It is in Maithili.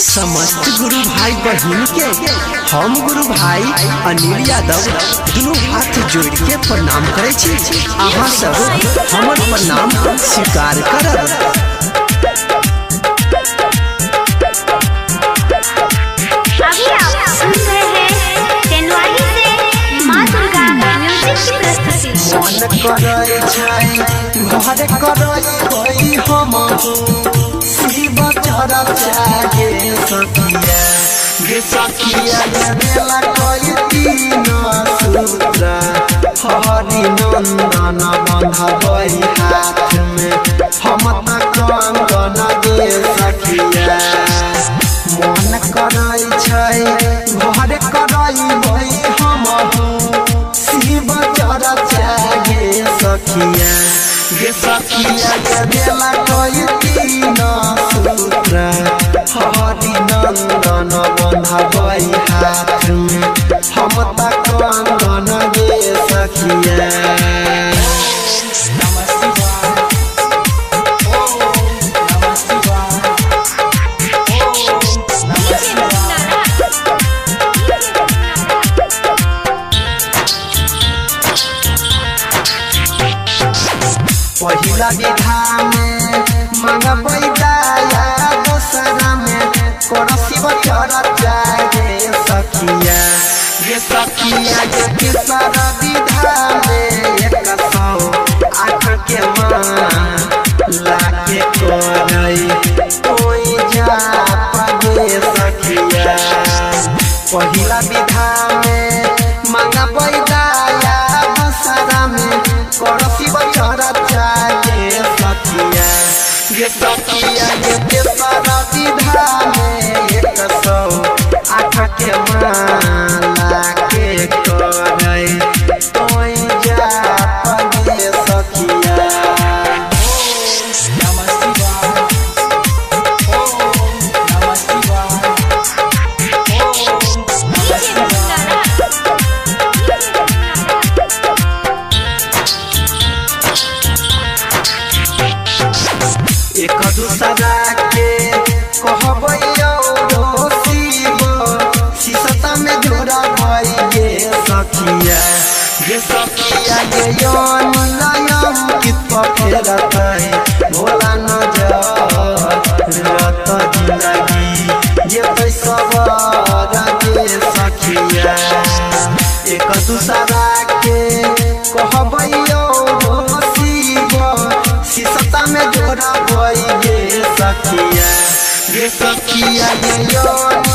समस्त गुरु भाई बहिन के हम गुरु भाई अनिल यादव दुनू हाथ जोड़ के प्रणाम करै छी। अहाँ सब हमर प्रणाम स्वीकार करब। अभी आप सुन रहे हैं तेनवाही से माँ दुर्गा म्यूजिक की प्रस्तुति। मन करै छै घर करै होई हम शिव चरचा गे सखिया गे सखिया गे बेला कई तीन सूत्र हरि नंदन बंधबै हाथ में हम त कंगन गे सखिया। मन करै छै घर करै होई हम शिव चरचा गे सखिया गे सखिया गे बेला कई तीन सूत्र हरि नंदन बंधबै हाथ में हम त कंगन गे सखिया। पहिला विधा में मंगबै दया दोसरा में कर शिव चरचा गे सखिया गे सखिया गे तेसर विधा में 108 के माला के करै कोई जाप गे सखिया। पहिला विधा में मंगबै दया दोसरा में कर शिव चरचा गे सखिया गे सखिया गे तेसर विधा में 108 के माला के करै तोय जाप गे सखिया। एक दूसरा के कहबै औरो शिव शीशता में जोड़बै गे सखिया गे सखिया गे यम कित फेरतै भोला नजर रत जिंदगी जेतै सबर गे सखिया। एक दूसरा के कहबै औरो शिव शीशता में जोड़बै गे सखिया गे सखिया गे यम